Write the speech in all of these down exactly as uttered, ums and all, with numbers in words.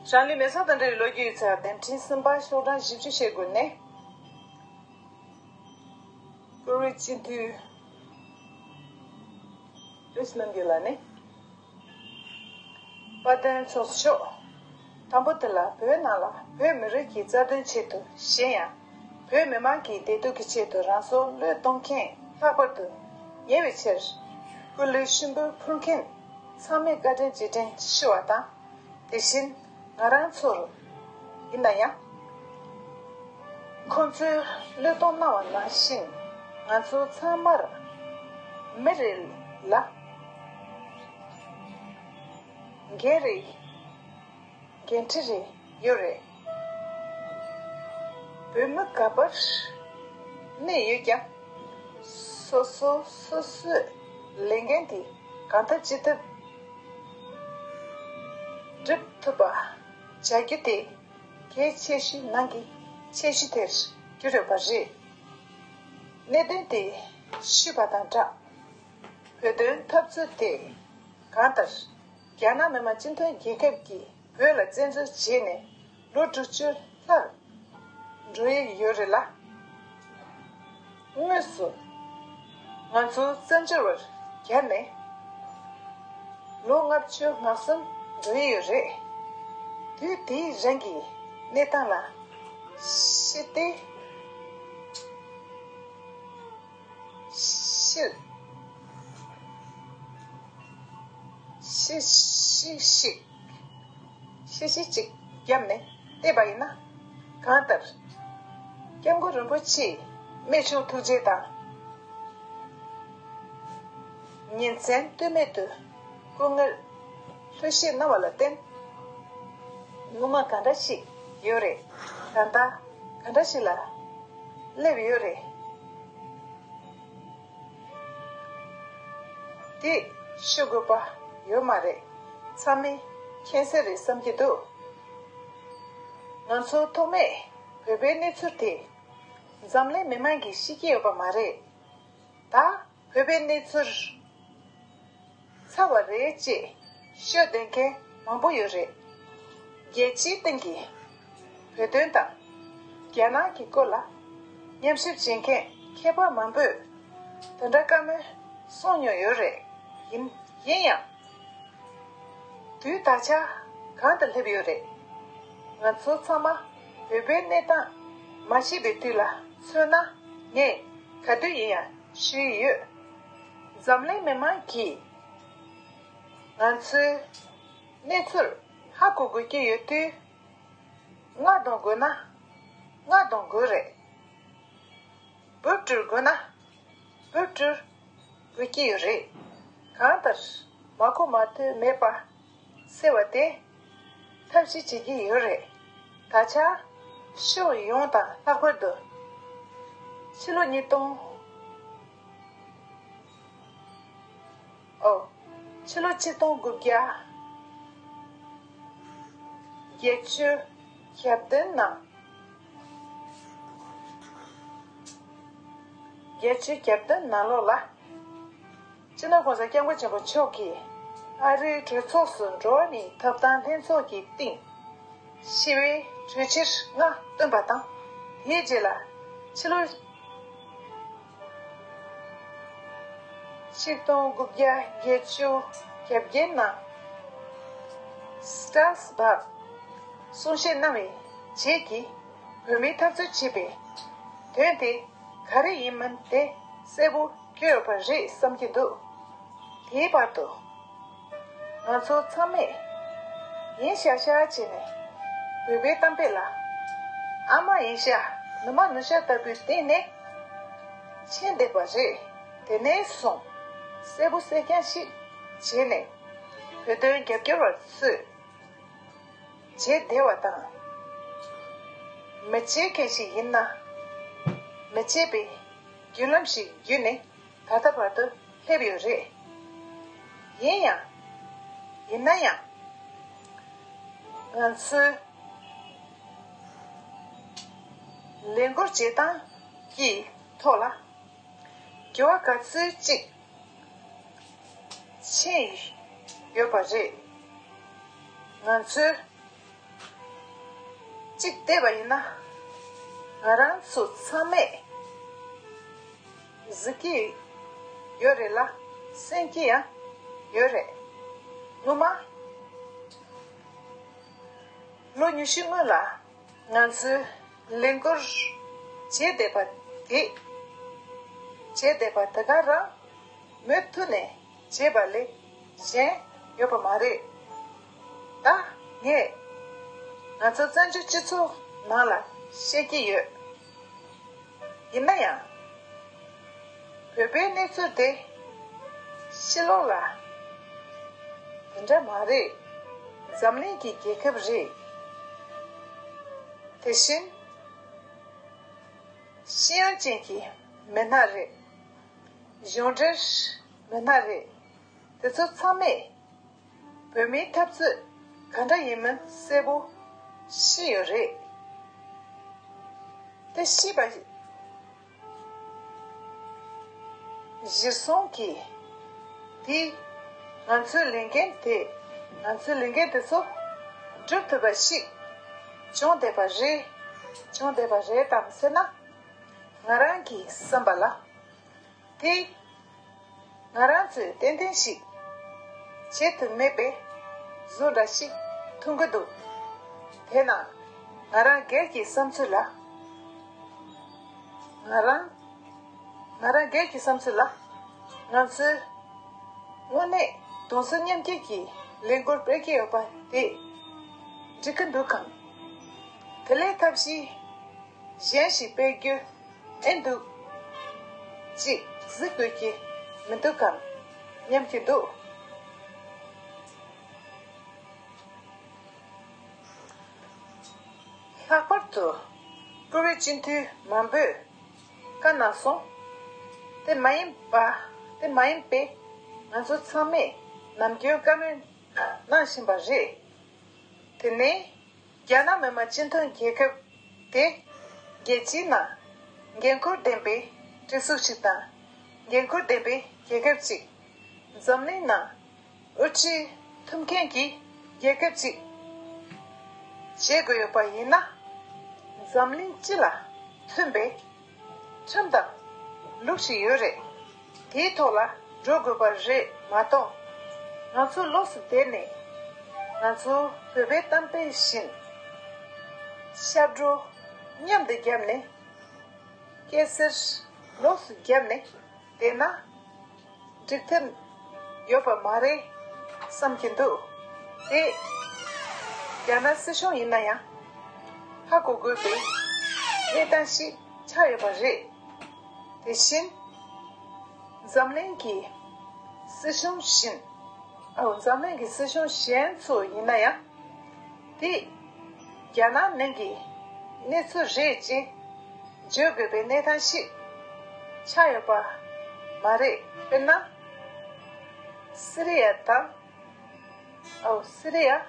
ཞང་ལི་མེ་སོ་དང་འབྲེལ་བའི་ལོ་རྒྱུས་ཡིག་ཚགས་དེབ་ཕྲེང་གསུམ་པ་ཤོག་གྲངས་བཞི་བཅུ་ཞེ་དགུ་ནས། བཀུར་འོས་སྤྱི་འཐུས་བློ་བཟང་རྣམ་རྒྱལ་ལགས་ནས། དཔལ་ལྡན་ཚོགས་གཙོ་མཆོག་དང་པོ་དེ་ལ་བོད་ནང་ལ་བོད་མི་རིགས་ཀྱི་རྩ་དོན་ཆེད་དུ་གཞན་ཡང་བོད་མི་མང་གི་བདེ་སྡུག་གི་ཆེད་དུ་རང་སྲོག་བློས་གཏོང་མཁན་ལྷག་པར་དུ་ཉེ་བའི་ཆར་སྐུ་ལུས་ཤུན་པོར་ཕུལ་མཁན་ཚང་མས་བཀའ་དྲིན་རྗེས་དྲན་ཞུ་བ་དང་། དེ་བཞིན་ང་རང་ཚོར་ཡིན་ན་ཡང་། ཁོང་ཚོས་བློས་གཏོང་གནང་བ་ནང་བཞིན་ང་ཚོ་ཚང་མར་མི་རེ་ལ་འགན་རེ་འགན་འཁྲི་རེ་ཡོད་རེད། བོད་མི་ག་པར་གནས་ཡོད་ཀྱང་། སོ་སོ་སོ་སོའི་ལས་འགན་དེ་གང་ཐབས་ཅི་ཐབས་འགྲུབ་ཐུབ་པ་བྱ་རྒྱུ་དེ་གལ་ཆེ་ཤོས་ནང་གི་ཆེ་ཤོས་དེར་གྱུར་ཡོད་པ་རེད། གནད་དོན་དེ་ཞུས་པ་དང་སྦྲགས། བོད་དོན་འཐབ་རྩོད་དེ་གང་ལྟར་རྒྱ་ནག་མི་དམངས་སྤྱི་མཐུན་རྒྱལ་ཁབ་ཀྱིས་བོད་ལ་བཙན་འཛུལ་བྱས་ནས་ལོ་དྲུག་ཅུ་ལྷག་འགྲོ་ཡི་ཡོད་རེད་ལ། དངོས་སུ་ང་ཚོ་བཙན་བྱོལ་བར་གྱར་ནས་ལོ་ལྔ་བཅུ་ང་གསུམ་འགྲོ་ཡི་ཡོད་རེད། དུས་དེའི་རིང་གི་གནས་སྟངས་ལ་ཤེས་ཏེ། ཤེས། ཤེས་ཤེས་ཤིག་ཤེས་བཞིན་ཅིག་བརྒྱབ་ནས་བལྟས་པ་ཡིན་ན། གང་ལྟར། སྐྱབས་མགོན་རིན་པོ་ཆེའི་རྨད་བྱུང་ཐུགས་རྗེ་དང་། ཉིན་མཚན་ལྟོས་མེད་དུ་སྐུ་ངལ་ལྷོད་བཞེས་གནང་བ་ལ་བརྟེན། སྔོན་མ་ག་འདྲ་ཞིག་ཡོད་རེད། ད་ལྟ་ག་འདྲ་ཞིག་ལ་སླེབས་ཡོད་རེད། དེ་ཤོད་དགོས་པ་ཡོད་མ་རེད། ཚང་མས་མཁྱེན་གསལ་རེད་བསམ་གྱི་འདུག་ང་ཚོ་ཐོག་མེད་བོད་པའི་གནས་ཚུལ་དེ་འཛམ་གླིང་མི་མང་གིས་ཤེས་ཀྱི་ཡོད་པ་མ་རེད། ད་བོད་པའི་གནས་ཚུལ་ཚར་བ་རེད་ཅེས་ཤོད་འདོད་མཁན་མང་པོ་ཡོད་རེད། རྒྱལ་སྤྱིའི་སྟེང་གི་བོད་དོན་དང་རྒྱ་ནག་གི་སྐོར་ལ་ཉམས་ཞིབ་བྱེད་མཁན་མཁས་པ་མང་པོས་དེ་འདྲ་བཀའ་མོལ་གསུངས་མྱོང་ཡོད་རེད། ཡིན་ཡིན་ཡང་། དུས་ད་ཆ་གང་དུ་སླེབས་ཡོད་རེད། ང་ཚོ་ཚང་མ་བོད་པའི་གནས་སྟངས་མ་ཤེས་པའི་དུས་ལ་མཚོན་ན་ངས་ག་དུས་ཡིན་ཡང་ཞུ་ཡི་ཡོད། འཛམ་གླིང་མི་མང་གིས་ང་ཚོའི་གནས་ཚུལ་ཧ་གོ་དགོས་ཀྱི་ཡོད་དུས། རྔ་གཏོང་དགོས་ན་རྔ་གཏོང་དགོས་རེད། འབུར་བཀྲུར་དགོས་ན་འབུར་བཀྲུར་དགོས་ཀྱི་ཡོད་རེད། གང་ལྟར་མ་གོ་མ་ཐོས་མེད་པ་སེལ་བ་དེ་ཐབས་ཤེས་བྱེད་ཀྱི་ཡོད་རེད། ད་ཆ་ཕྱོགས་ཡོངས་དང་ལྷག་པར་དུ་ཕྱི་ལོ་ཉིས་སྟོང་། ཨོ། ཕྱི་ལོ་ཆིག་སྟོང་དགུ་བརྒྱ་བརྒྱད་ཅུ་གྱ་བདུན་ནང་། བརྒྱད་ཅུ་གྱ་བདུན་ནང་ལོགས་ལ། སྤྱི་ནོར་༸གོང་ས་༸སྐྱབས་མགོན་ཆེན་པོ་མཆོག་གིས་ཨ་རིའི་གྲོས་ཚོགས་སུ་འགྲོ་བ་མིའི་ཐོབ་ཐང་ལྷན་ཚོགས་ཀྱི་སྟེང་། ཞི་བའི་གྲོས་ཆོད་ལྔ་བཏོན་པ་དང་། དེའི་རྗེས་ལ་ཕྱི་ལོ་ཆིག་སྟོང་དགུ་བརྒྱ་བརྒྱད་ཅུ་གྱ་བརྒྱད་ནང་སི་ཀྲ་སི་བྷག་གསུང་བཤད་གནང་བའི་རྗེས་ཀྱི་བོད་མིའི་འཐབ་རྩོད་བྱེད་པའི་དོན་དེ་ག་རེ་ཡིན་མིན་དེ་གསལ་པོ་གྱུར་ཡོད་པ་རེད་བསམ་གྱི་འདུག་དེའི་བར་དུ། ང་ཚོ་ཚང་མས་ཡིན་ཤག་ཤག་བྱས་ནས་བོད་པའི་གཏམ་དཔེ་ལ། ཨ་མ་ཡིན་ཤག་ནུ་མ་ནུ་ཤག་ལྟ་བུའི་སྟེང་ནས་ཕྱིན་བསྡད་པ་རེད། དེ་ནས་བཟུང་གསལ་པོ་གསལ་རྐྱང་ཞིག་བྱས་ནས་བོད་དོན་རྒྱབ་སྐྱོར་བ་ཚོས་བྱས་བསྡད་པ་དང་། མི་བྱེད་མཁན་ཞིག་ཡིན་ན་མི་བྱེད་པའི་བརྒྱུད་ལམ་ཞིག་བརྒྱུད་ནས། ད་ལྟ་བར་དུ་སླེབས་ཡོད་རེད། ཡིན་ཡང་། ཡིན་ན་ཡང་། ང་ཚོའི་ལས་འགུལ་བྱེད་སྟངས་ཀྱི་ཐོག་ལ་འགྱུར་བ་ག་ཚོད་ཅིག་ཕྱིན་ཡོད་པ་རེད། ང་ཚོའི་ གཅིག་བལྟས་པ་ཡིན་ན། ང་རང་ཚོ་ཚང་མས་གཟིགས་ཀྱི་ཡོད་རེད་ལ། གསན་གྱི་ཡང་ཡོད་རེད། སྔོན་མ་ལོ་ཉི་ཤུ་སྔོན་ལ་ང་ཚོའི་ལས་འགུལ་བྱས་བསྡད་པ་དེ། བྱས་བསྡད་པ་དེ་ག་རང་མུ་མཐུད་ནས་བྱས་པ་ལས་གཞན་ཡོད་པ་མ་རེད། ད་ངས་ང་ཚོ་བཙན་བྱོལ་སྤྱི་ཚོགས་ནང་ལ་བཤད་ཀྱི་ཡོད། ཡིན་ན་ཡང་། བོད་པའི་གནས་ཚུལ་དེ་ཕྱི་ལོགས་ལ་དེ་འདྲ་མ་རེད། འཛམ་གླིང་གི་རྒྱལ་ཁབ་རེད། དེ་བཞིན་ཤེས་ཡོན་ཅན་གྱི་མི་སྣ་རེད། གཞུང་འབྲེལ་མི་སྣ་རེད། དེ་ཚོ་ཚང་མས་བོད་མིའི་འཐབ་རྩོད་ག་འདྲ་ཡིན་མིན་གསལ་པོ་ཤེས་ཡོད་རེད། དེ་ཤེས་པ་གཞིར་བཟུང་གིས། དེ་ང་ཚོའི་ལས་འགན་དེ། ང་ཚོའི་ལས་འགན་དེ་ཚོ་སྒྲུབ་ཐུབ་པ་ཞིག་བྱུང་བསྡད་པ་རེད། བྱུང་བསྡད་པ་རེད་དམ་ཟེར་ན། ང་རང་གི་བསམ་པ་ལ། དེ་ང་རང་ཚོས་ཏན་ཏན་ཞིག་བྱེད་ཐུབ་མེད་པའི་བཟོ་འདྲ་ཞིག་མཐོང་གི་འདུག་དེས་ན་ང་རང་སྒེར་གྱི་བསམ་ཚུལ་ལ། ང་རང་ང་རང་སྒེར་གྱི་བསམ་ཚུལ་ལ། ང་ཚོས་དངོས་གནས་གདུང་སེམས་མཉམ་སྐྱེད་ཀྱི་ལས་འགུལ་སྤེལ་གྱི་ཡོད་པ་དེ་འགྲིག་གི་འདུག་གམ། དེ་ལས་ཐབས་ཤེས་གཞན་ཞིག་སྤེལ་རྒྱུ་ཨེ་འདུག་ཅིག་གཟིགས་དགོས་ཀྱི་མི་འདུག་གམ་སྙམ་གྱི་འདུག་ལྷག་པར་དུ་བཀུར་འོས་སྤྱི་འཐུས་མང་པོས་བཀའ་གནང་སོང་། དེ་མ་ཡིན་པ། དེ་མ་ཡིན་པའི་ང་ཚོ་ཚང་མས་ནམ་རྒྱུན་བཀའ་མོལ་གནང་བཞིན་པ་རེད། དེ་ནས་རྒྱ་ནག་མི་དམངས་སྤྱི་མཐུན་རྒྱལ་ཁབ་དེ་རྒྱལ་སྤྱིའི་ནང་འགན་ཁུར་ལྡན་པའི་སྒྲིག་འཛུགས་ཤིག་དང་། འགན་ཁུར་ལྡན་པའི་རྒྱལ་ཁབ་ཅིག་འཛམ་གླིང་ནང་དབུ་ཁྲིད་ཐུབ་མཁན་གྱི་རྒྱལ་ཁབ་ཅིག་བྱེད་དགོས་ཡོད་པ་ཡིན་ན། འཛམ་གླིང་སྤྱི་ལ་མཐུན་པའི་ཁྲིམས་དང་ལུགས་ཤིག་ཡོད་རེད། དེའི་ཐོག་ལ་འགྲོ་དགོས་པ་རེད་མ་གཏོགས། ང་ཚོ་ལོགས་སུ་བསྡད་ནས། ང་ཚོ་བོད་པའི་གཏམ་དཔེ་བཞིན་ཤར་བགྲོད་མཉམ་དུ་བརྒྱབ་ནས། སྐད་སེར་ལོགས་སུ་བརྒྱབ་ནས་བསྡད་ན། འགྲིག་ཐབས་ཡོད་པ་མ་རེད་བསམ་གྱི་འདུག་དེ་རྒྱ་ནག་སྲིད་གཞུང་ཡིན་ན་ཡང་ཧ་གོ་དགོས་པའི་གནས་སྟངས་ཤིག་ཆགས་ཡོད་པ་རེད། དེ་བཞིན་འཛམ་གླིང་གི་སྲིད་གཞུང་བཞིན། ཨོ། འཛམ་གླིང་གི་སྲིད་གཞུང་གཞན་ཚོ་ཡིན་ན་ཡང་། དེ་རྒྱ་ནག་ནང་གི་གནས་ཚུལ་རེད་ཅེས་བརྗོད་དགོས་པའི་གནས་སྟངས་ཤིག་ཆགས་ཡོད་པ་མ་རེད། དཔེར་ན། སི་རི་ཡ་དང་། ཨོ། སི་རི་ཡ།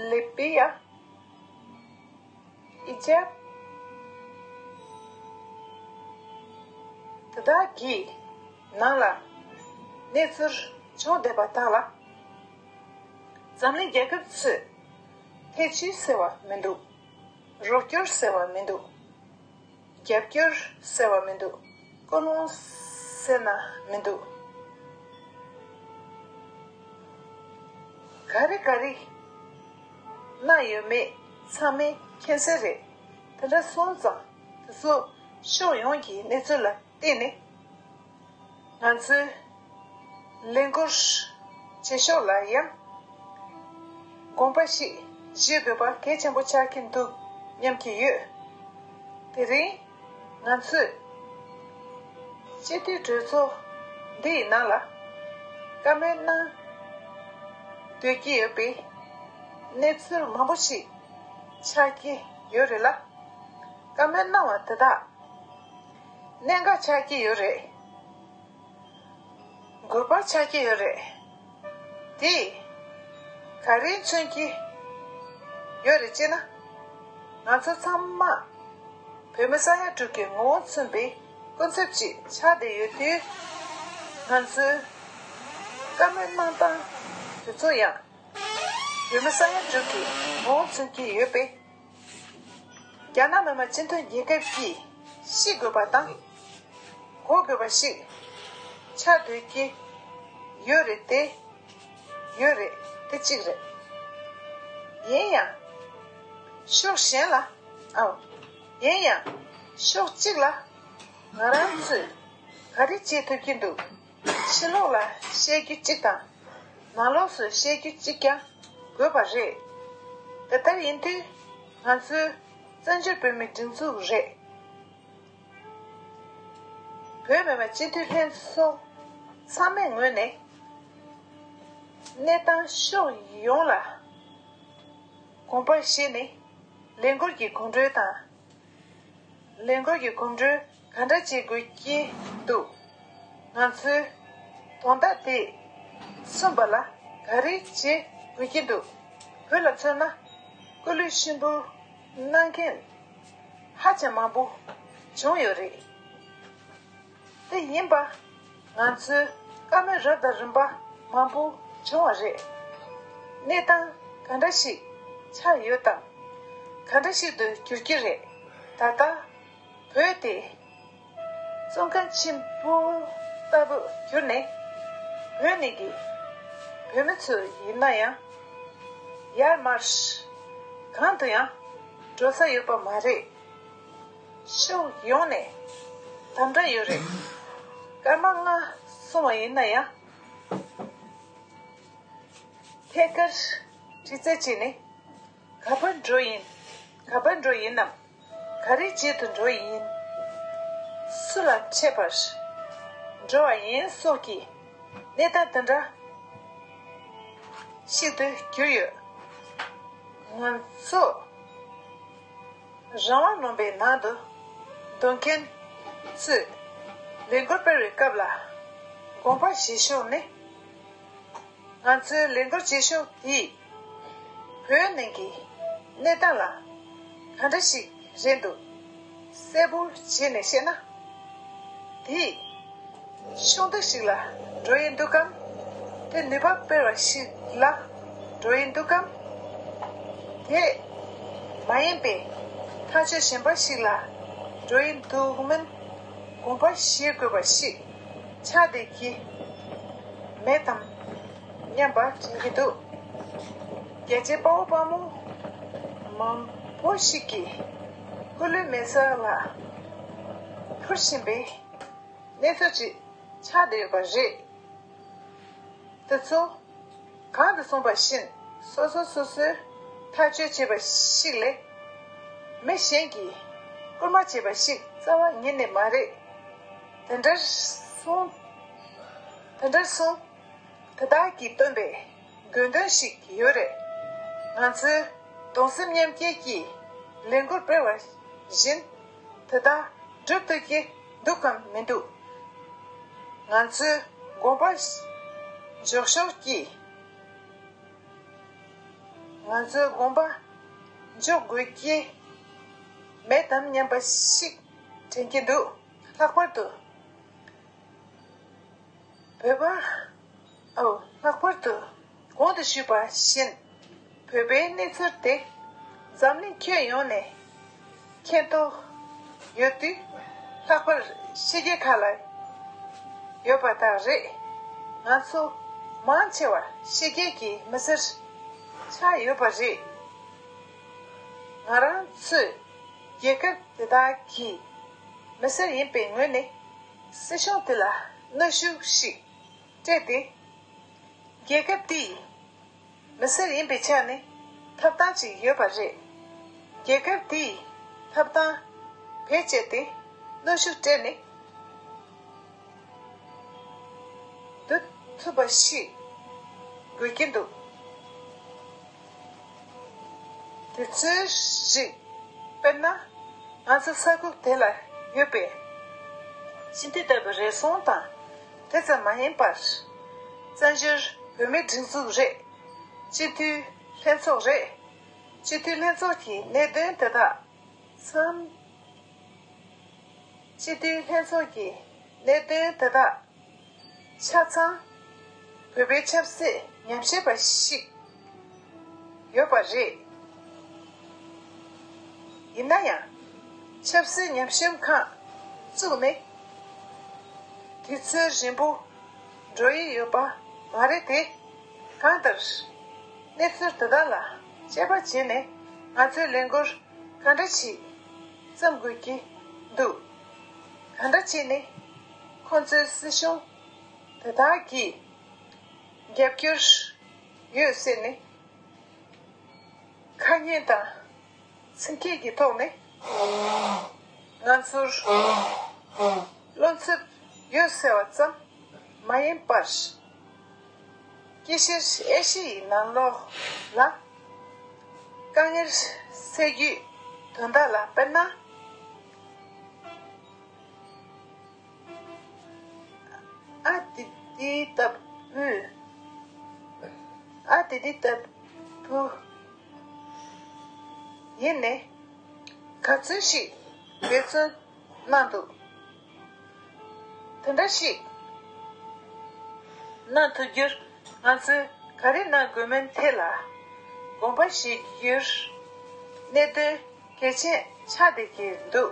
ལི་བི་ཡ། ཨི་ཇེབ། དེ་དག་གི་ནང་ལ་གནས་ཚུལ་བྱུང་བསྡད་པ་དག་ལ། འཛམ་གླིང་རྒྱལ་ཁབ་ཚོས་ཐེ་བྱུས་ཟེར་བ་མི་འདུག་རོགས་སྐྱོར་ཟེར་བ་མི་འདུག་རྒྱབ་སྐྱོར་ཟེར་བ་མི་འདུག་ཀུན་སློང་ཟེར་ན་མི་འདུག་ག་རེ་ག་རེ་གནང་ཡོད་མེད་ཚང་མས་མཁྱེན་གསལ་རེད། དེ་འདྲ་སོང་ཙང་། དེ་ཚོ་ཕྱོགས་ཡོངས་ཀྱི་གནས་ཚུལ་ལ་བརྟེན་ནས། ང་ཚོའི་ལས་འགུལ་བྱེད་ཕྱོགས་ལ་ཡང་དགོངས་པ་ཞིག་བཞེས་དགོས་པ་གལ་ཆེན་པོ་ཆགས་ཀྱི་འདུག་སྙམ་གྱི་ཡོད། དེ་རིང་ང་ཚོས་སྤྱི་འཐུས་གྲོས་ཚོགས་འདིའི་ནང་ལ་བཀའ་མོལ་གནང་འདོད་ཀྱི་ཡོད་པའི་གནས་ཚུལ་མང་པོ་ཞིག་ཆགས་ཀྱི་ཡོད་རེད་ལ། བཀའ་མོལ་གནང་བ་དེ་དག་གནད་འགག་ཆགས་ཀྱི་ཡོད་རེད། དགོས་པ་ཆགས་ཀྱི་ཡོད་རེད། དེས་ག་རེ་མཚོན་གྱི་ཡོད་རེད་ཅེ་ན། ང་ཚོ་ཚང་མ་བོད་མི་ས་ཡ་དྲུག་གི་ངོ་བོ་མཚོན་པའི་སྐུ་ཚབ་ཅིག་ཆགས་བསྡད་ཡོད་དུས། ང་ཚོའི་བཀའ་མོལ་གནང་སྟངས་དེ་ཚོ་ཡང་ བོད་མི་ས་ཡ་དྲུག་གི་ངོ་བོ་མཚོན་གྱི་ཡོད་པས། རྒྱ་ནག་མི་དམངས་སྤྱི་མཐུན་རྒྱལ་ཁབ་ཀྱིས་ཤེས་དགོས་པ་དང་། གོ་དགོས་པ་ཞིག་ཆགས་སྡོད་ཀྱི་ཡོད་རེད་དེ། ཡོད་རེད་དེ་གཅིག་རེད། ཡིན་ཡང་། ཕྱོགས་གཞན་ལ། ཨའོ། ཡིན་ཡང་། ཕྱོགས་གཅིག་ལ། ང་རང་ཚོས་ག་རེ་བྱེད་ཐུབ་ཀྱི་འདུག་ཕྱི་ལོགས་ལ་བཤད་རྒྱུ་གཅིག་དང་། ནང་ལོགས་སུ་བཤད་རྒྱུ་གཅིག་ཀྱང་དགོས་པ་རེད། དེ་ལྟར་ཡིན་དུས་ང་ཚོའི་བཙན་བྱོལ་བོད་མིའི་སྒྲིག་འཛུགས་རེད། བོད་མི་མང་སྤྱི་འཐུས་ལྷན་ཚོགས་ཚང་མའི་ངོས་ནས་གནས་སྟངས་ཕྱོགས་ཡོངས་ལ་དགོངས་པ་བཞེས་ནས་ལས་འགུལ་གྱི་གོམ་བགྲོད་དང་། ལས་འགུལ་གྱི་གོམ་བགྲོད་ག་འདྲ་བྱེད་དགོས་ཀྱི་འདུག་ང་ཚོའི་དོན་དག་དེ་སྲུང་བ་ལ་ག་རེ་བྱེད་དགོས་ཀྱི་འདུག་བོད་ལ་མཚོན་ན་སྐུ་ལུས་གཤིན་པོར་གནང་མཁན་ཧ་ཅང་མང་པོ་བྱུང་ཡོད་རེད། དེ་ཡིན་པ། ང་ཚོའི་བཀའ་མོལ་རབ་དང་རིམ་པ་མང་པོ་བྱུང་བ་རེད། གནས་སྟངས་ག་འདྲ་ཞིག་ཆགས་ཡོད་དམ། ག་འདྲ་ཞིག་ཏུ་འགྱུར་གྱི་རེད། ད་ལྟ་བོད་དེ་བཙོན་ཁང་ཆེན་པོ་ལྟ་བུ་གྱུར་ནས། བོད་ནས་ཀྱི་བོད་མི་ཚོ་ཡིན་ན་ཡང་ཡར་མར་གང་དུ་ཡང་འགྲོ་ས་ཡོད་པ་མ་རེད། ཕྱོགས་ཡོངས་ནས་དམ་དྲག་ཡོད་རེད། སྐར་མ་ལྔ་སོང་བ་ཡིན་ན་ཡང་། ཐད་ཀར་དྲི་རྩད་བྱས་ནས་ག་པར་འགྲོ་ཡིན། ག་པར་འགྲོ་ཡིན་ནམ། ག་རེ་བྱེད་དུ་འགྲོ་ཡིན། སུ་ལ་འཕྲད་པར་འགྲོ་བ་ཡིན་སོགས་ཀྱི་གནས་སྟངས་དེ་འདྲ་ཞིག་ཏུ་གྱུར་ཡོད། ང་ཚོ་རང་དབང་ལུང་པའི་ནང་དུ་སྡོད་མཁན་ཚོས་ལས་འགུལ་སྤེལ་བའི་སྐབས་ལ་དགོངས་པ་བཞེས་ཕྱོགས་ནི། ང་ཚོའི་ལས་འགུལ་བྱེད་ཕྱོགས་དེས་བོད་ནང་གི་གནས་སྟངས་ལ་ག་འདྲ་ཞིག་རེད་འདུག་གསལ་པོ་བྱས་ནས་བཤད་ན། དེས་ཕྱོགས་སྒྲིག་ཞིག་ལ་འགྲོ་ཡི་འདུག་གམ། དེ་ནུས་པ་སྤེལ་བ་ཞིག་ལ་འགྲོ་ཡི་འདུག་གམ། དེ་མ་ཡིན་པའི་ཐག་གཅོད་གཞན་པ་ཞིག་ལ་འགྲོ་ཡི་འདུག་མིན་དགོངས་པ་བཞེས་དགོས་པ་ཞིག་ཆགས་བསྡད་ཀྱི་མེད་དམ་སྙམ་པ་དྲན་གྱི་འདུག་རྒྱལ་གཅེས་དཔའ་བོ་དཔའ་མོ་མང་པོ་ཞིག་གིས་སྐུ་ལུས་མེ་སྲེག་ལ་འཕུར་བཞིན་པའི་གནས་ཚུལ་ཅིག་ཆགས་བསྡད་ཡོད་པ་རེད། དེ་ཚོ་གོང་དུ་གསུངས་པ་བཞིན་སོ་སོ་སོ་སོས་ཐག་གཅོད་བྱས་པ་ཞིག་ལས། མི་གཞན་གྱིས་སྐུལ་མ་བྱས་པ་ཞིག་རྩ་བ་ཉིད་ནས་མ་རེད། དེ་འདྲར་སོང་། དེ་འདྲར་སོང་། དེ་དག་གིས་བཏོན་པའི་དགོས་འདུན་ཞིག་ཡོད་རེད། ང་ཚོའི་གདུང་སེམས་མཉམ་སྐྱེད་ཀྱི་ལས་འགུལ་སྤེལ་བ་བཞིན་དེ་དག་སྒྲུབ་ཐུབ་ཀྱི་འདུག་གམ་མི་འདུག་ང་ཚོའི་དགོངས་པ་འཇོག་ཕྱོགས་ཀྱིས། ང་ཚོའི་དགོངས་པ་འཇོག་དགོས་ཀྱི་མེད་དམ་སྙམ་པ་ཞིག་དྲན་གྱི་འདུག་ལྷག་པར་དུ། བོད་པ། ཨོ། ལྷག་པར་དུ་གོང་དུ་ཞུས་པ་བཞིན། བོད་པའི་གནས་ཚུལ་དེ་འཛམ་གླིང་ཁྱོན་ཡོངས་ནས་མཁྱེན་རྟོགས་ཡོད་དུས། ལྷག་པར་ཕྱི་རྒྱལ་ཁག་ལ་ཡོད་པ་དག་རེད། ང་ཚོ་མང་ཆེ་བ་ཕྱི་རྒྱལ་གྱི་མི་སེར་ཆགས་ཡོད་པ་རེད། ང་རང་ཚོས་རྒྱལ་ཁབ་དེ་དག་གི་མི་སེར་ཡིན་པའི་ངོས་ནས། སྲིད་གཞུང་དེ་ལ་གནོན་ཤུགས་ཤིག་སྤྲད་དེ། རྒྱལ་ཁབ་དེའི་མི་སེར་ཡིན་པའི་ཆ་ནས་ཐོབ་ཐང་ཅིག་ཡོད་པ་རེད། རྒྱལ་ཁབ་དེའི་ཐོབ་ཐང་བེད་སྤྱད་དེ་གནོན་ཤུགས་སྤྲད་ནས་སྡོད་ཐུབ་པ་ཞིག་དགོས་ཀྱི་འདུག་དེ་ཚོའི་རིགས། དཔེར་ན། ང་ཚོ་ས་ཁུལ་དེ་ལ་ཡོད་པའི་སྤྱི་འཐུས་ལྟ་བུའི་རེ་ཟུང་དང་། དེ་ཙམ་མ་ཡིན་པར། བཙན་བྱོལ་བོད་མིའི་སྒྲིག་འཛུགས་རེད། སྤྱི་འཐུས་ལྷན་ཚོགས་རེད། སྤྱི་འཐུས་ལྷན་ཚོགས་ཀྱི་གནད་དོན་དེ་དག་ཚང་། སྤྱི་འཐུས་ལྷན་ཚོགས་ཀྱི་གནད་དོན་དེ་དག་ཆ་ཚང་བོད་པའི་ཆབ་སྲིད་ཉམས་ཞིབ་པ་ཞིག་ ཡོད་པ་རེད། ཡིན་ན་ཡང་། ཆབ་སྲིད་ཉམས་ཞིབ་ཁང་བཙུགས་ནས་དུས་ཚོད་རིང་པོ་འགྲོ་ཡི་ཡོད་པ་མ་རེད་དེ། གང་ལྟར། གནས་ཚུལ་དེ་དག་ལ་དཔྱད་པ་བྱས་ནས་ང་ཚོས་ལས་འགུལ་ག་འདྲ་ཞིག་བརྩམས་དགོས་ཀྱི་འདུག་ག་འདྲ་བྱས་ནས་ཁོང་ཚོའི་སྲིད་གཞུང་དེ་དག་གིས་རྒྱབ་སྐྱོར་ཡོད་ཟེར་ནས། ཁ་ཉེས་དང་ཚིག་སྐྱེལ་གྱི་ཐོག་ནས་ང་ཚོར་བློ་འཚབ་ཡོད་ཟེར་བ་ཙམ་མ་ཡིན་པར། དཀྱིལ་ཤར་ཨེ་ཤི་ཡའི་ནང་ལོགས་ལ་དཀའ་ངལ་སེལ་རྒྱུའི་དོན་དག་ལ། དཔེར་ན། ཨ་དེ་དེ་ལྟ་བུ། ཨ་དེ་དེ་ལྟ་བུ་ཡིན་ནས་ག་ཚོད་ཞིག་འབད་བརྩོན་གནང་འདུག་དེ་འདྲ་ཞིག་གནང་ཐུབ་རྒྱུར་ང་ཚོས་ག་རེ་གནང་དགོས་མིན་ཐད་ལ་དགོངས་པ་བཞེས་རྒྱུར་གནད་དོན་གལ་ཆེན་ཆགས་བསྡད་ཀྱི་འདུག་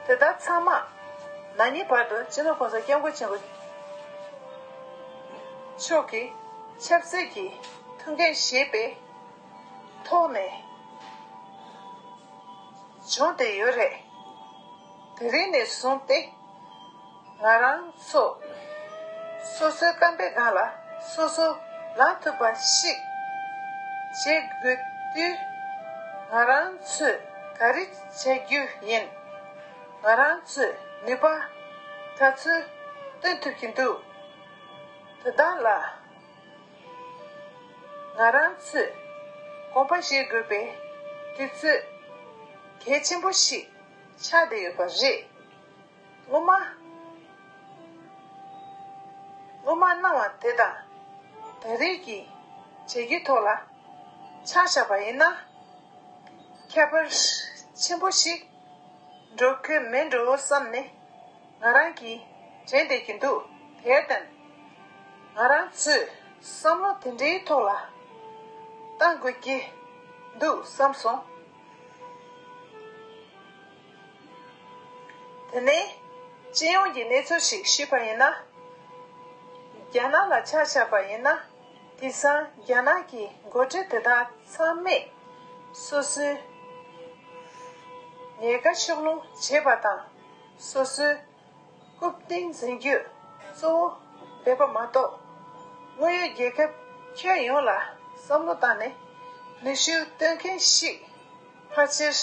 དེ་དག་ཚང་མ་ན་ནིང་བར་དུ་སྤྱི་ནོར་༸གོང་ས་༸སྐྱབས་མགོན་ཆེན་པོ་མཆོག་གིས་ཆབ་སྲིད་ཀྱི་ཐུགས་འགན་བཞེས་པའི་ཐོག་ནས་བྱུང་བསྡད་ཡོད་རེད། དེ་རིང་ནས་བཟུང་སྟེ། ང་རང་ཚོ་སོ་སོའི་རྐང་པའི་སྒང་ལ་སོ་སོ་ལངས་ཐུབ་པ་ཞིག་བྱེད་དགོས་དུས། ང་རང་ཚོས་ག་རེ་བྱ་རྒྱུ་ཡིན། ང་རང་ཚོས་ནུས་པ་ག་ཚོད་བཏོན་ཐུབ་ཀྱི་འདུག་དེ་དག་ལ་ང་རང་ཚོས་དགོངས་པ་བཞེས་དགོས་པའི་དུས་ཚོད་གལ་ཆེན་པོ་ཞིག་ཆགས་བསྡད་ཡོད་པ་རེད། སྔོན་མ། སྔོན་མ་གནང་བ་དེ་དང་། ད་རེས་ཀྱི་བྱེད་རྒྱུའི་ཐོག་ལ་ཆ་བཞག་པ་ཡིན་ན། ཁྱད་པར་ཆེན་པོ་ཞིག་འགྲོ་གི་མེད་འགྲོ་བསམ་ནས་ང་རང་གིས་དྲན་བསྡད་ཀྱི་འདུག་དེར་བརྟེན། ང་རང་ཚོས་བསམ་བློ་དེ་འདྲའི་ཐོག་ལ་བཏང་དགོས་ཀྱི་འདུག་བསམ་སོང་། དེ་ནས་སྤྱི་ཡོངས་ཀྱི་གནས་ཚུལ་ཞིག་ཞུས་པ་ཡིན་ན། རྒྱ་ནག་ལ་ཆ་བཞག་པ་ཡིན་ན། དེང་སང་རྒྱ་ནག་གི་འགོ་ཁྲིད་དེ་དག་ཚང་མས་སོ་སོའི་ཉེན་ཁ་ཕྱོགས་ལྷུང་བྱེད་པ་དང་། སོ་སོའི་རྐུབ་སྟེགས་འཛིན་རྒྱུ་གཙོ་བོ་འབད་པ་མ་གཏོགས། དངོས་ཡོད་རྒྱལ་ཁབ་ཁྱོན་ཡོངས་ལ་བསམ་བློ་བཏང་ནས་ནུས་ཤུགས་བཏོན་མཁན་ཞིག་ཕལ་ཆེར་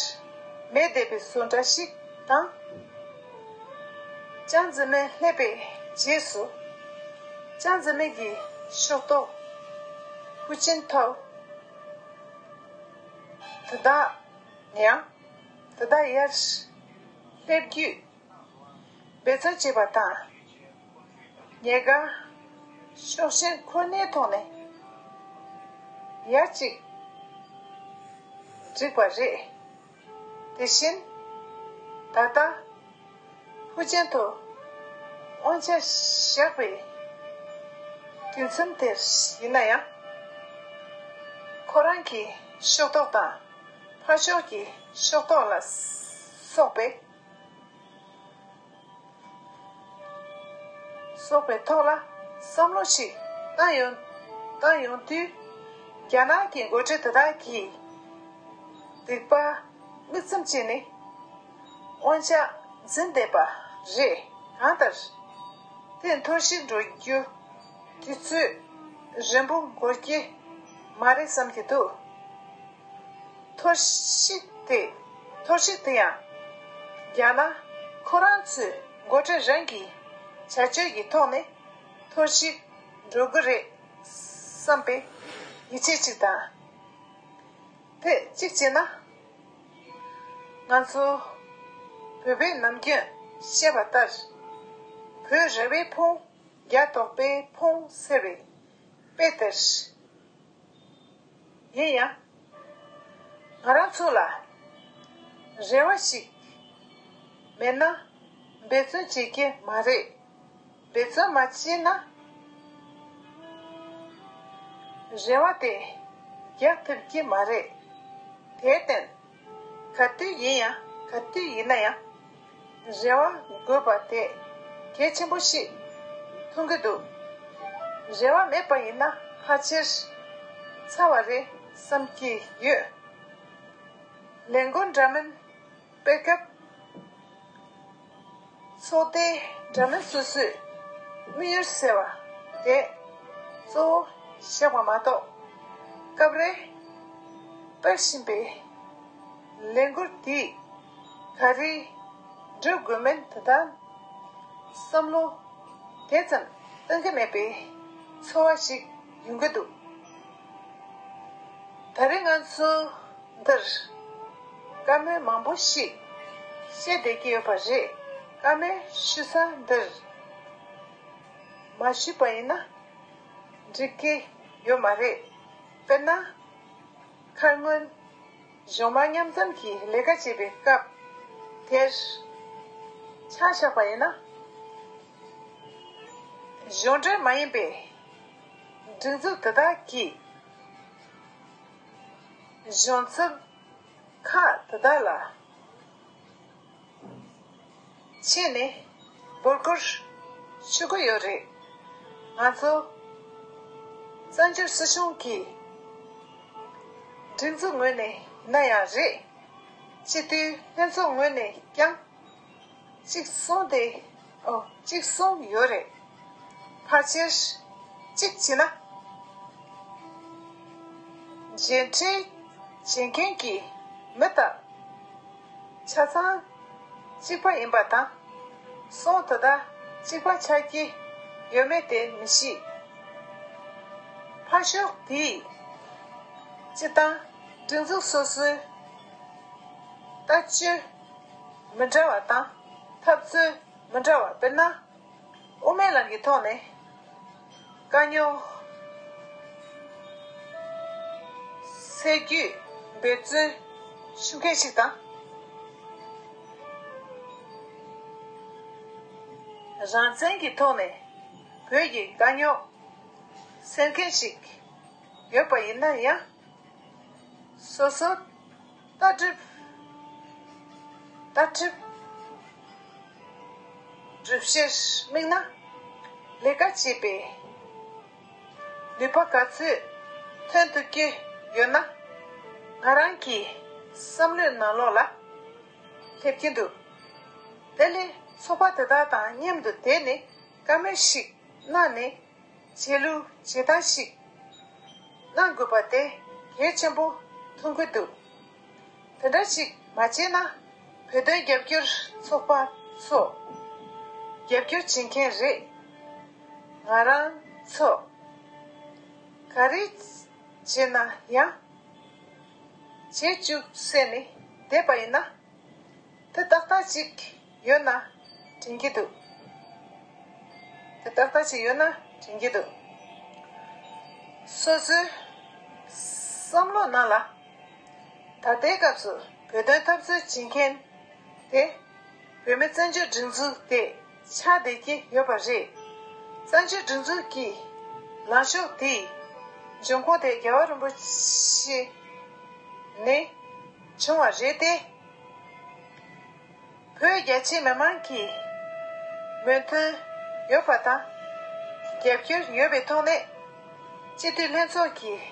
མེད་བསྡད་པའི་བཟོ་འདྲ་ཞིག་དང་། ཅང་ཙེ་མིན་སླེབས་པའི་རྗེས་སུ། ཅང་ཙེ་མིན་གྱི་ཕྱོགས་གཏོགས་ཧུའུ་ཅིན་ཐའོ་དེ་དག་ཡང་དེ་དག་ཡར་སླེབས་རྒྱུའི་འབད་བརྩོན་བྱས་པ་དང་། ཉེན་ཁ་ཕྱོགས་ཞེན་ཁོ་ནའི་ཐོག་ནས་ཡར་ཅིག་བསྒྲིགས་པ་རེད། དེ་བཞིན་ད་ལྟ་ཧུའུ་ཅིན་ཐའོ་དབང་ཆ་བཞག་པའི་དུས་མཚམས་དེར་ཡིན་ན་ཡང་། ཁོ་རང་གི་ཕྱོགས་གཏོགས་དང་ཕར་ཕྱོགས་ཀྱི་ཕྱོགས་གཏོགས་ལ་སོགས་པའི་སོགས་པའི་ཐོག་ལ་བསམ་བློ་ཞིག་བཏང་ཡོང་བཏང་ཡོང་དུས། རྒྱ་ནག་གི་འགོ་ཁྲིད་དེ་དག་གིས་སྡིག་པ་མིག་ཙམ་གཅིག་ནས་དབང་ཆ་འཛིན་བསྡད་པ་རེད། གང་ལྟར། དེ་འཐོར་ཞིག་འགྲོ་རྒྱུ་དུས་ཚོད་རིང་པོ་འགོར་གྱི་མ་རེད་བསམ་གྱི་འདུག་འཐོར་ཞིག་དེ། འཐོར་ཞིག་དེ་ཡང་རྒྱ་ནག་ཁོ་རང་ཚོའི་འགོ་ཁྲིད་རང་གི་བྱ་སྤྱོད་ཀྱི་ཐོག་ནས་འཐོར་ཞིག་འགྲོ་གི་རེད་བསམ་པའི་ཡིད་ཆེས་གཅིག་དང་། དེ་གཅིག་བྱས་ན། ང་ཚོ་བོད་པའི་ནམ་རྒྱུན་བཤད་པ་ལྟར། བོད་རེ་བའི་ཕུང་རྒྱ་དོག་པའི་ཕུང་ཟེར་བའི་དཔེ་ལྟར། ཡིན་ཡང་། ང་རང་ཚོ་ལ་རེ་བ་ཞིག་མེད་ན་འབད་བརྩོན་བྱེད་ཀྱི་མ་རེད། འབད་བརྩོན་མ་བྱས་ན། རེ་བ་དེ་ རྒྱག་ཐུབ་ཀྱི་མ་རེད། དེར་བརྟེན། ག་དུས་ཡིན་ཡང་ག་དུས་ཡིན་ན་ཡང་། རེ་བ་དགོས་པ་དེ་གལ་ཆེན་པོ་ཞིག་མཐོང་གི་འདུག་རེ་བ་མེད་པ་ཡིན་ན་ཕལ་ཆེར་ཚར་བ་རེད་བསམ་གྱི་ཡོད། ལས་འགུལ་འདྲ་མིན་སྤེལ་སྐབས། ཚོགས་སྡེ་འདྲ་མིན་སོ་སོས་དམིགས་ཡུལ་ཟེར་བ་དེ་གཙོ་བོ་བཞག་པ་མ་གཏོགས། སྐབས་རེ་སྤེལ་བཞིན་པའི་ལས་འགུལ་དེས་ག་རེ་འགྲུབ་དགོས་མིན་དེ་དག་བསམ་བློ་དེ་ཙམ་གཏོང་གི་མེད་པའི་ཚོར་བ་ཞིག་ཡོང་གི་འདུག་ད་རེས་ང་ཚོ་འདིར་བཀའ་མོལ་མང་པོ་ཞིག་བཤད་བསྡད་ཀྱི་ཡོད་པ་རེད། བཀའ་མོལ་ཞུ་ས་འདིར་མ་ཞུས་པ་ཡིན་ན་འགྲིག་གི་ཡོད་མ་རེད། དཔེར་ན། མཁར་སྔོན་གཞུང་མང་མཉམ་འཛོམས་ཀྱི་ལས་ཀ་བྱེད་པའི་སྐབས་དེར་ཆ་བཞག་པ་ཡིན་ན། གཞུང་འབྲེལ་མ་ཡིན་པའི་སྒྲིག་འཛུགས་དེ་དག་གིས་གཞུང་ཚབ་ཁག་དེ་དག་ལ་ཕྱིན་ནས་འབོད་སྐུལ་ཞུ་གི་ཡོད་རེད། ང་ཚོ་བཙན་བྱོལ་སྲིད་གཞུང་གི་སྒྲིག་འཛུགས་ངོས་ནས་ཡིན་ན་ཡང་རེད། སྤྱི་འཐུས་ལྷན་ཚོགས་ངོས་ནས་ཀྱང་གཅིག་གསུངས་ཏེ། ཨོ། གཅིག་གསུངས་ཡོད་རེད། ཕལ་ཆེར་གཅིག་བྱས་ན། མཇལ་འཕྲད་བྱེད་མཁན་གྱི་མི་དག་ཆ་ཚང་གཅིག་པ་ཡིན་པ་དང་། གསུང་དེ་དག་གཅིག་པ་ཆགས་ཀྱི་ཡོད་མེད་དེ་མི་ཤེས། ཕར་ཕྱོགས་དེས་སྤྱིར་བཏང་སྒྲིག་འཛུགས་སོ་སོའི་ལྟ་སྤྱོད་མི་འདྲ་བ་དང་འཐབ་རྩོད་མི་འདྲ་བ། དཔེར་ན། དབུ་མའི་ལམ་གྱི་ཐོག་ནས་དཀའ་རྙོག་སེལ་རྒྱུའི་འབད་བརྩོན་ཞུ་མཁན་ཞིག་དང་། རང་བཙན་གྱི་ཐོག་ནས་བོད་ཀྱི་དཀའ་རྙོག་སེལ་མཁན་ཞིག་ཡོད་པ་ཡིན་ན་ཡང་། སོ་སོ་ལྟ་གྲུབ། ལྟ་གྲུབ་སྒྲུབ་བྱེད་དམིགས་ན། ལས་ཀ་བྱེད་པའི་ནུས་པ་ག་ཚོད་ཐོན་ཐུབ་ཀྱི་ཡོད་ན། ང་རང་གི་བསམ་བློའི་ནང་ལོགས་ལ་སླེབས་ཀྱི་འདུག་དེ་ལས་ཚོགས་པ་དེ་དག་དང་མཉམ་དུ་བསྡད་ནས་བཀའ་མོལ་ཞིག་གནང་ནས། བྱེད་ལུགས་བྱེད་སྟངས་ཤིག་གནང་དགོས་པ་དེ་གལ་ཆེན་པོ་མཐོང་གི་འདུག་དེ་འདྲ་ཞིག་མ་བྱས་ན། བོད་དོན་རྒྱབ་སྐྱོར་ཚོགས་པ་ཚོ་རྒྱབ་སྐྱོར་བྱེད་མཁན་རེད། ང་རང་ཚོ་ག་རེ་བྱས་ན་ཡང་བྱེད་བཅུག་ཟེར་ནས་བསྡད་པ་ཡིན་ན། དེ་ཏག་ཏག་ཅིག་ཡོད་ན་དྲན་གྱི་འདུག་དེ་ཏག་ཏག་ཅིག་ཡོད་ན་དྲན་གྱི་འདུག་སོ་སོའི་བསམ་བློ་ནང་ལ། ད་ལྟའི་སྐབས་སུ་བོད་དོན་འཐབ་རྩོད་བྱེད་མཁན་དེ། བོད་མི་བཙན་བྱོལ་སྒྲིག་འཛུགས་དེ་ཆགས་བསྡད་ཀྱི་ཡོད་པ་རེད། བཙན་བྱོལ་སྒྲིག་འཛུགས་ཀྱི་ལངས་ཕྱོགས་དེའི་འབྱུང་ཁུངས་དེ་རྒྱལ་བ་རིན་པོ་ཆེ་ནས་བྱུང་བ་རེད་དེ། བོད་རྒྱ་ཆེ་མི་མང་གི་མོས་མཐུན་ཡོད་པ་དང་། རྒྱབ་སྐྱོར་ཡོད་པའི་ཐོག་ནས་སྤྱི་འཐུས་ལྷན་ཚོགས་ཀྱིས་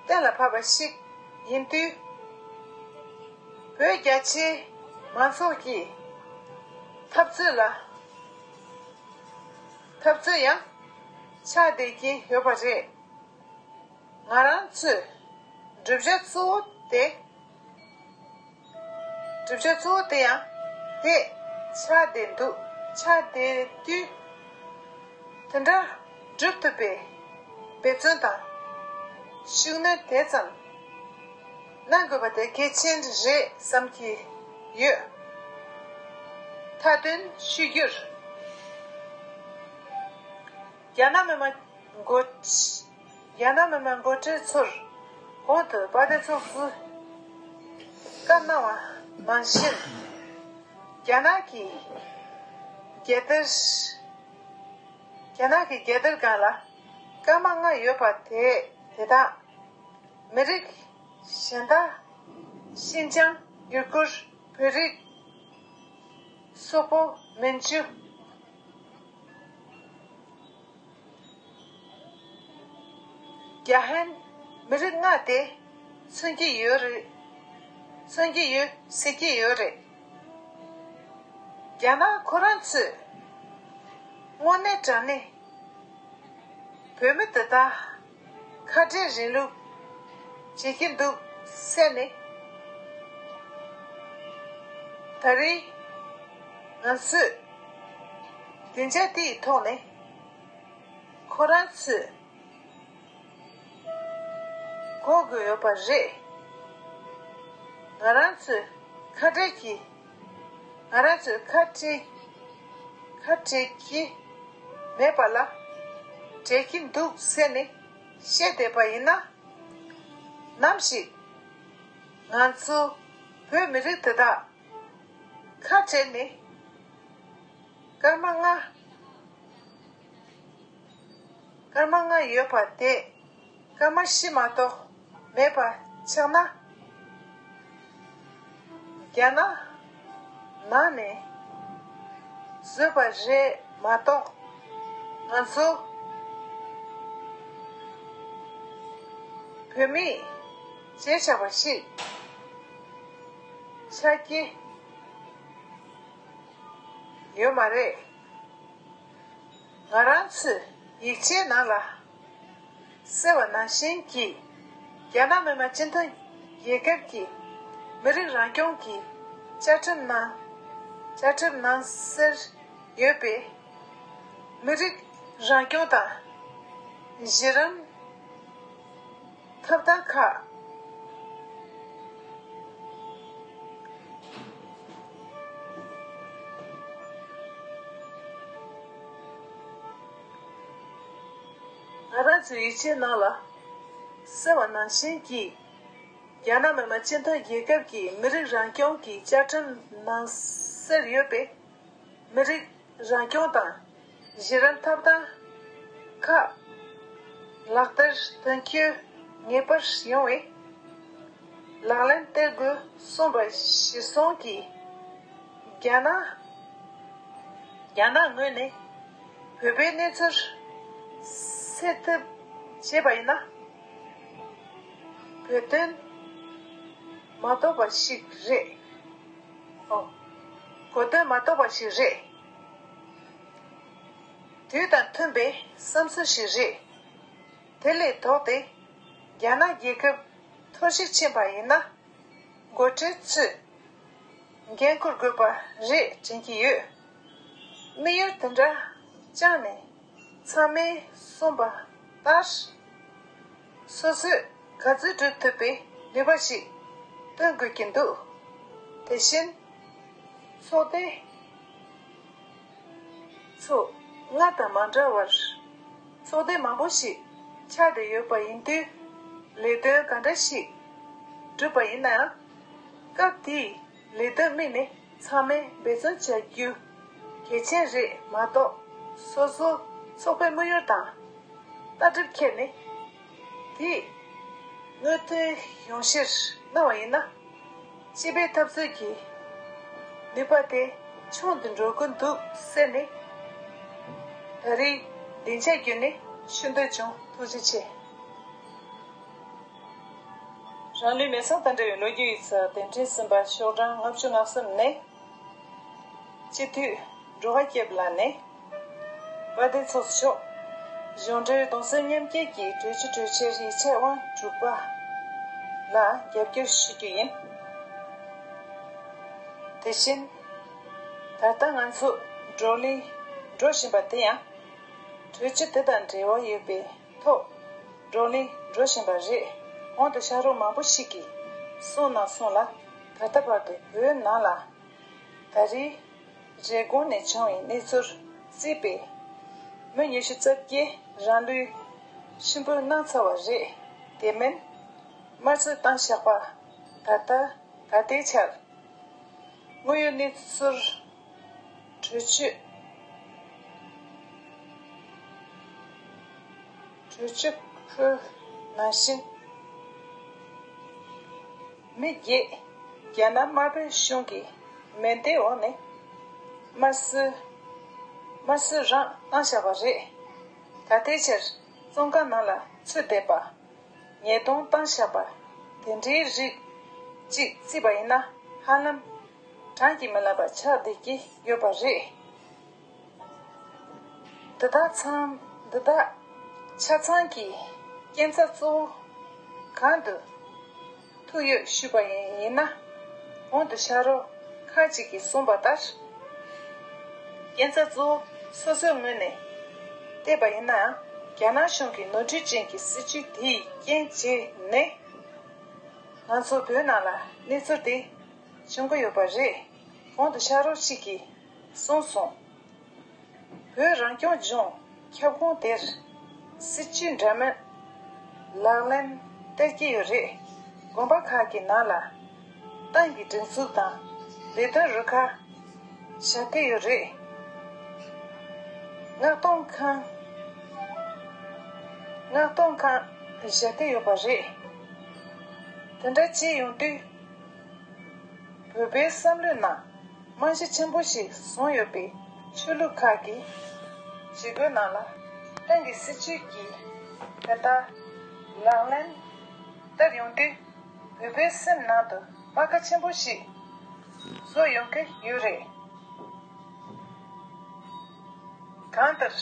གཏན་ལ་ཕབ་པ་ཞིག་ཡིན་དུས། བོད་རྒྱ་ཆེ་མང་ཚོགས་ཀྱི་འཐབ་རྩོད་ལ། འཐབ་རྩོད་ཡང་ཆགས་བསྡད་ཀྱི་ཡོད་པ་རེད། ང་རང་ཚོའི་བསྒྲུབ་བྱ་གཙོ་བོ་དེ། བསྒྲུབ་བྱ་གཙོ་བོ་དེ་ཡང་དེ་ཆགས་བསྡད་འདུག་ཆགས་བསྡད་དུས། དེ་འདྲ་སྒྲུབ་ཐུབ་པའི་འབད་བརྩོན་དང་ཤུགས་སྣོན་དེ་ཙམ་གནང་དགོས་པ་དེ་གལ་ཆེན་རེད་བསམ་གྱི་ཡོད། མཐའ་དོན་ཞུ་རྒྱུར། རྒྱ་ནག་མི་དམངས་འགོ། རྒྱ་ནག་མི་དམངས་འགོ་ཁྲིད་ཚོར་གོང་དུ་དཔལ་ལྡན་ཚོགས་གཙོས་བཀའ་གནང་བ་ནང་བཞིན། རྒྱ་ནག་གི་རྒྱལ་དར། རྒྱ་ནག་གི་རྒྱལ་དར་སྒང་ལ་སྐར་མ་ལྔ་ཡོད་པ་དེ་དེ་དག་ མི་རིགས་གཞན་དག་ཤིན་ཅང་། ཡུ་གུར། བོད་རིགས། སོག་པོ། མན་ཇུ། རྒྱ་ཧན། མི་རིགས་ལྔ་དེ་མཚོན་གྱི་ཡོད་རེད། མཚོན་གྱི་ཡོད་ཟེར་གྱི་ཡོད་རེད། རྒྱ་ནག་ཁོ་རང་ཚོས་དངོས་གནས་དྲང་གནས་བོད་མི་དེ་དག་ཁ་བྲལ་རིང་ལུགས་བྱེད་ཀྱི་འདུག་ཟེར་ནས། ད་རེས་ང་ཚོས་སྡིངས་ཆ་དེའི་ཐོག་ནས་ཁོ་རང་ཚོས་གོ་དགོས་ཡོད་པ་རེད། ང་རང་ཚོས་ཁ་བྲལ་གྱི། ང་རང་ཚོས་ཁ་བྲལ། ཁ་བྲལ་གྱི་མེད་པ་ལ་བྲལ་གྱི་འདུག་ཟེར་ནས་བཤད་བསྡད་པ་ཡིན་ན། ནམ་ཞིག་ང་ཚོ་བོད་མི་རིགས་དེ་དག་ཁ་བྲལ་ནས་སྐར་མ་ལྔ། སྐར་མ་ལྔ་ཡོད་པ་དེ་སྐར་མ་བཞི་མ་གཏོགས་མེད་པ་ཆགས་ན། རྒྱ་ནག་ནང་ནས་བཟོས་པ་རེད་མ་གཏོགས། ང་ཚོ་བོད་མི་གཞིས་ཆགས་པ་ཞིག་ཆགས་ཀྱི་ཡོད་མ་རེད། ང་རང་ཚོས་ཡིག་ཆའི་ནང་ལ་གསལ་བ་ནང་བཞིན་གྱི། རྒྱ་ནག་མི་དམངས་སྤྱི་མཐུན་རྒྱལ་ཁབ་ཀྱི་མི་རིགས་རང་སྐྱོང་གི་བཅའ་ཁྲིམས་ནང་། བཅའ་ཁྲིམས་ནང་གསལ་ཡོད་པའི་མི་རིགས་རང་སྐྱོང་དང་གཞི་རིམ་ཐོབ་ཐང་ཁག་ང་རང་ཚོའི་ཡིག་ཆའི་ནང་ལ་གསལ་བ་ནང་བཞིན་གྱི། རྒྱ་ནག་མི་དམངས་སྤྱི་མཐུན་རྒྱལ་ཁབ་ཀྱི་མི་རིགས་རང་སྐྱོང་གི་བཅའ་ཁྲིམས་ནང་གསལ་ཡོད་པའི་མི་རིགས་རང་སྐྱོང་དང་གཞི་རིམ་ཐོབ་ཐང་ཁག་ལག་བསྟར་དོན་འཁྱོལ་ངེས་པར་ཡོང་བའི་ལག་ལེན་བསྟར་དགོས་གསུངས་པ་གཞིར་བཟུང་གིས། རྒྱ་ནག་རྒྱ་ནག་ངོས་ནས་བོད་པའི་གནས་ཚུལ་སེལ་ཐབས་བྱས་པ་ཡིན་ན། བོད་དོན་མ་རྟོགས་པ་ཞིག་རེད། ཨོ། གོ་དོན་མ་རྟོགས་པ་ཞིག་རེད། དུས་དང་མཐུན་པའི་བསམ་ཚུལ་ཞིག་རེད། དེ་ལས་ལྡོག་སྟེ། རྒྱ་ནག་རྒྱལ་ཁབ་འཐོར་ཞིག་ཕྱིན་པ་ཡིན་ན། འགོ་ཁྲིད་ཚོས་འགན་འཁུར་དགོས་པ་རེད་དྲན་གྱི་ཡོད། དམིགས་ཡུལ་དེ་འདྲ་བཅངས་ནས་ཚང་མས་གསུངས་པ་ལྟར། སོ་སོས་ག་ཚོད་སྒྲུབ་ཐུབ་པའི་ནུས་པ་ཞིག་བཏོན་དགོས་ཀྱི་འདུག་དེ་བཞིན། ཚོགས་སྡེ་ཚོ་སྔར་དང་མ་འདྲ་བར། ཚོགས་སྡེ་མང་པོ་ཞིག་ཆགས་བསྡད་ཡོད་པ་ཡིན་དུས། ལས་དོན་ག་འདྲ་ཞིག་བསྒྲུབས་པ་ཡིན་ན་ཡང་། སྐབས་དེའི་ལས་དོན་དམིགས་ནས་ཚང་མས་འབད་བརྩོན་བྱ་རྒྱུ་གལ་ཆེན་རེད་མ་གཏོགས། སོ་སོ་ཚོགས་པའི་དམིགས་ཡུལ་དང་ལྟ་གྲུབ་ཁྱེར་ནས། དེས་དངོས་དོན་ཡོང་ཕྱིར་གནང་བ་ཡིན་ན། སྤྱི་པའི་འཐབ་རྩོད་ཀྱི་ནུས་པ་དེ་ཆུང་དུ་འགྲོ་གི་འདུག་ཟེར་ནས། ད་རེས་སྡིངས་ཆ་བརྒྱུད་ནས་ཞུ་འདོད་བྱུང་། ཐུགས་རྗེ་ཆེ། རང་ལུས་མེ་སྲེག་དང་འབྲེལ་བའི་ལོ་རྒྱུས་ཡིག་ཚགས་དེབ་ཕྲེང་གསུམ་པ་ཤོག་གྲངས་ལྔ་བཅུ་ང་གསུམ་ནས། སྤྱི་འཐུས་འགྲོ་བ་སྐྱབས་ལགས་ནས། དཔལ་ལྡན་ཚོགས་གཙོ་མཆོག་གཞུང་འབྲེལ་གདུང་སེམས་མཉམ་སྐྱེད་ཀྱི་གྲོས་ཆོད་གྲོས་འཆར་ཡིག་ཆ་དབང་དྲུག་པ་ལ་རྒྱབ་སྐྱོར་ཞུ་རྒྱུ་ཡིན། དེ་བཞིན། ད་ལྟ་ང་ཚོ་བགྲོ་གླེང་འགྲོ་བཞིན་པ་དེ་ཡང་། གྲོས་ཆོད་དེ་དང་འབྲེལ་བ་ཡོད་པའི་ཐོག་བགྲོ་གླེང་འགྲོ་བཞིན་པ་རེད། གོང་དུ་ཕྱག་རོགས་མང་པོ་ཞིག་གིས་གསུངས་གནང་སོང་ལ། ད་ལྟ་བར་དུ་བོད་ནང་ལ། ད་རེས་རེབ་གོང་ནས་བྱུང་བའི་གནས་ཚུལ་བརྩིས་པས། མི་ཉི་ཤུ་རྩ་བརྒྱད་རང་ལུས་མཆོད་འབུལ་གནང་ཚར་བ་རེད། དེ་མིན། དམར་གསོད་བཏང་བཞག་པ། ད་ལྟ་ད་ལྟའི་ཆར་དངོས་ཡོད་གནས་ཚུལ་གྲོས་ཆོད། གྲོས་ཆོད་ཁུལ་ནང་བཞིན། མི་བརྒྱད་རྒྱ་ནག་དམར་པོའི་གཞུང་གི་མེ་མདའི་འོག་ནས་དམར་གསོད་དམར་གསོད་རང་བཏང་བཞག་པ་རེད། ད་ལྟའི་ཆར་བཙོན་ཁང་ནང་ལ་ཚུད་བསྡད་པ། ཉེས་རྡུང་བཏང་བཞག་པ་དེ་འདྲའི་རིགས་གཅིག་བརྩིས་པ་ཡིན་ན་ཧ་ལམ་བགྲང་གིས་མི་ལངས་པ་ཆགས་བསྡད་ཀྱི་ཡོད་པ་རེད། འདི་དག་ཚང་འདི་དག་ཆ་ཚང་གི་རྐྱེན་རྩ་གཙོ་བོ་གང་དུ་ཐུག་ཡོད་ཞུས་པ་ཡིན་ན། གོང་དུ་ཕྱག་རོགས་ཁག་ཅིག་གིས་གསུངས་པ་ལྟར། རྐྱེན་རྩ་གཙོ་བོ་སོ་སོའི་ངོས་ནས་བལྟས་པ་ཡིན་ན། རྒྱ་ནག་གཞུང་གི་ནོར་འཁྲུལ་ཅན་གྱི་སྲིད་བྱུས་དེའི་རྐྱེན་བྱས་ནས། ང་ཚོ་བོད་ནང་ལ་གནས་ཚུལ་དེ་བྱུང་གི་ཡོད་པ་རེད། གོང་དུ་ཕྱག་རོགས་ཤིག་གིས་གསུངས་སོང་། བོད་རང་སྐྱོང་ལྗོངས་ཁྱབ་ཁོངས་དེར་སྲིད་བྱུས་འདྲ་མིན་ལག་ལེན་བསྟར་གྱི་ཡོད་རེད། དགོན་པ་ཁག་གི་ནང་ལ་ཏང་གི་སྒྲིག་འཛུགས་དང་ལས་དོན་རུ་ཁག་བཞག་གི་ཡོད་རེད། མངགས་གཏོང་ཁང་མངགས་གཏོང་ཁང་བཞག་གི་ཡོད་པ་རེད། དེ་འདྲ་བྱས་ཡོང་དུས། བོད་པའི་བསམ་བློའི་ནང་རྨང་གཞི་ཆེན་པོ་ཞིག་བཟུང་ཡོད་པའི་ཆོས་ལུགས་ཁག་གི་བྱེད་སྒོའི་ནང་ལ་ཏང་གི་སྲིད་བྱུས་ཀྱི་བར་ཐག་ལག་ལེན་བསྟར་ཡོང་དུས། བོད་པའི་སེམས་ནང་དུ་རྨ་ཁ་ཆེན་པོ་ཞིག་བཟོ་ཡོང་གི་ཡོད་རེད། གང་ལྟར།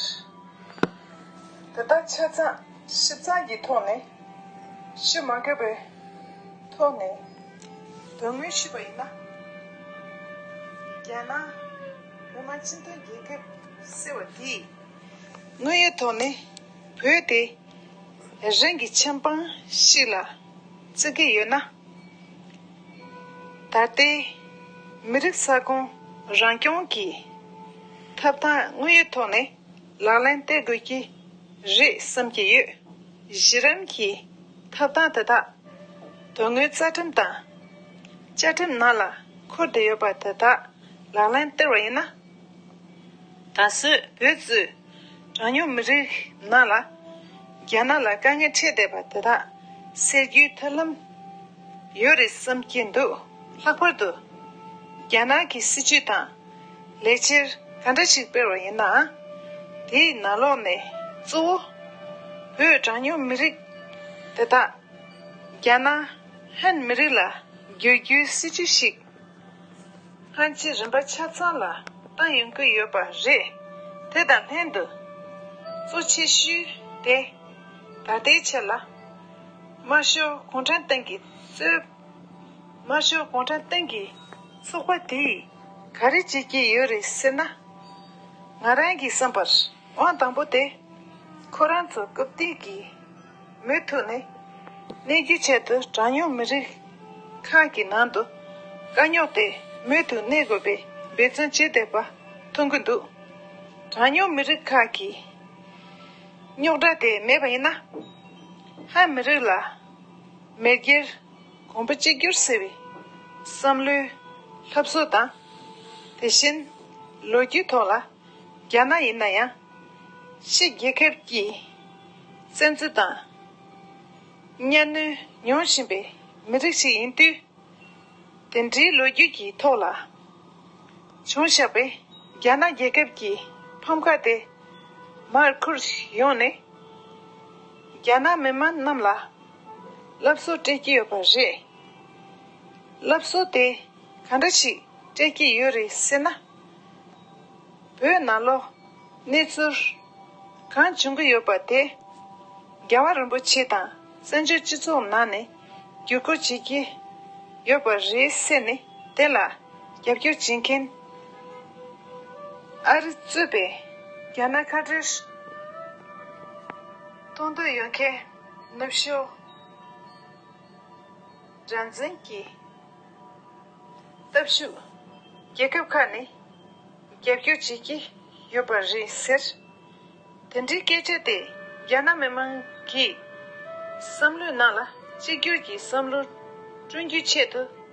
དེ་དག་ཆ་ཚང་ཞིབ་ཚགས་ཀྱི་ཐོག་ནས་ཞུ་མ་དགོས་པའི་ཐོག་ནས་དོན་དངོས་ཞུས་པ་ཡིན་ན། རྒྱ་ནག་བོད་མི་སྤྱི་མཐུན་རྒྱལ་ཁབ་ཟེར་བ་དེས་དངོས་ཡོད་ཐོག་ནས་བོད་དེ་རང་གི་ཆབ་འབངས་ཤིག་ལ་བརྩི་གི་ཡོད་ན། ད་ལྟའི་མི་རིགས་ས་ཁོངས་རང་སྐྱོང་གི་ཐབས་སྟངས་དངོས་ཡོད་ཐོག་ནས་ལག་ལེན་བསྟར་དགོས་ཀྱི་རེད་བསམ་གྱི་ཡོད། གཞི་རིམ་གྱི་ཐབས་སྟངས་དེ་དག་དོན་དངོས་རྩ་ཁྲིམས་དང་བཅའ་ཁྲིམས་ནང་ལ་འཁོད་བསྡད་ཡོད་པ་དེ་དག་ལག་ལེན་བསྟར་བ་ཡིན་ན། ད་གཟོད་བོད་གཙོས་གྲངས་ཉུང་མི་རིགས་ནང་ལ་རྒྱ་ནག་ལ་དཀའ་ངལ་འཕྲད་བསྡད་པ་དེ་དག་སེལ་རྒྱུའི་ཐབས་ལམ་ཡོད་རེད་བསམ་གྱི་འདུག་ལྷག་པར་དུ་རྒྱ་ནག་གི་སྲིད་བྱུས་དང་ལས་འཆར་ག་འདྲ་ཞིག་སྤེལ་བ་ཡིན་ནའང་། དེའི་ནང་ལོགས་ནས་གཙོ་བོ་བོད་གྲངས་ཉུང་མི་རིགས་དེ་དག་རྒྱ་ནག་ཧན་མི་རིགས་ལ་བསྒྱུར་རྒྱུའི་སྲིད་བྱུས་ཤིག་སྔ་ཕྱི་རིམ་པ་ཆ་ཚང་ལ་བཏང་ཡོང་གི་ཡོད་པ་རེད། དེ་དང་ལྷན་དུ་གཙོ་ཆེ་ཤོས་དེ་ད་ལྟའི་ཆར་ལ་དམར་ཤོག་གུང་ཁྲན་ཏང་གིས་གཙོས་དམར་ཤོག་གུང་ཁྲན་ཏང་གི་ཚོགས་པ་དེས་ག་རེ་བྱེད་ཀྱི་ཡོད་རེད་ཟེར་ན། ང་རང་གི་བསམ་པར་དབང་དང་པོ་དེ་ཁོ་རང་ཚོ་རྐུབ་སྟེགས་ཀྱི་མུ་མཐུད་ནས་གནས་རྒྱུའི་ཆེད་དུ་གྲངས་ཉུང་མི་རིགས་ཁག་གི་ནང་དུ་དཀའ་རྙོག་དེ་མུ་མཐུད་གནས་དགོས་པའི་འབད་བརྩོན་བྱེད་བསྡད་པ་མཐོང་གི་འདུག་གྲངས་ཉུང་མི་རིགས་ཁག་གི་རྙོག་དྲ་དེ་མེད་པ་ཡིན་ན། ཧན་མི་རིགས་ལ་མེས་རྒྱལ་གོང་བུ་གཅིག་གྱུར་ཟེར་བའི་བསམ་བློའི་སློབ་གསོ་དང་། དེ་བཞིན་ལོ་རྒྱུས་ཐོག་ལ་རྒྱ་ནག་ཡིན་ན་ཡང་ཕྱི་རྒྱལ་ཁབ་ཀྱི་བཙན་འཛུལ་དང་གཉའ་གནོན་མྱོང་བཞིན་པའི་མི་རིགས་ཤིག་ཡིན་དུས། དེ་འདྲའི་ལོ་རྒྱུས་ཀྱི་ཐོག་ལ་བྱུང་བཞག་པའི་རྒྱ་ནག་རྒྱལ་ཁབ་ཀྱི་ཕམ་ཁ་དེ་མར་ཁུར་ཡོང་ནས་རྒྱ་ནག་མི་མང་རྣམས་ལ་སློབ་གསོ་སྤྲད་ཀྱི་ཡོད་པ་རེད། སློབ་གསོ་དེ་ག་འདྲ་ཞིག་སྤྲད་ཀྱི་ཡོད་རེད་ཟེར་ན། བོད་ནང་ལོགས་གནས་ཚུལ་གང་བྱུང་གི་ཡོད་པ་དེ་རྒྱལ་བ་རིན་པོ་ཆེ་དང་བཙན་བྱོལ་སྤྱི་ཚོགས་ནང་ནས་བསྒྱུར་བཀོད་བྱེད་ཀྱི་ཡོད་པ་རེད་ཟེར་ནས་དེ་ལ་རྒྱབ་སྐྱོར་བྱེད་མཁན་ཨ་རི་གཙོས་པའི་རྒྱ་ནག་ཁ་བྲལ་གཏོང་འདོད་ཡོད་མཁན་ནུབ་ཕྱོགས་རང་བཙན་གྱི་སྟོབས་ཤུགས་རྒྱལ་ཁབ་ཁག་ནས་རྒྱབ་སྐྱོར་བྱེད་ཀྱི་ཡོད་པ་རེད་ཟེར། དེ་འདྲའི་སྐད་ཆ་དེ་རྒྱ་ནག་མི་མང་གི་བསམ་བློའི་ནང་ལ་གཅིག་གྱུར་གྱི་བསམ་བློ་བསྐྲུན་རྒྱུའི་ཆེད་དུ།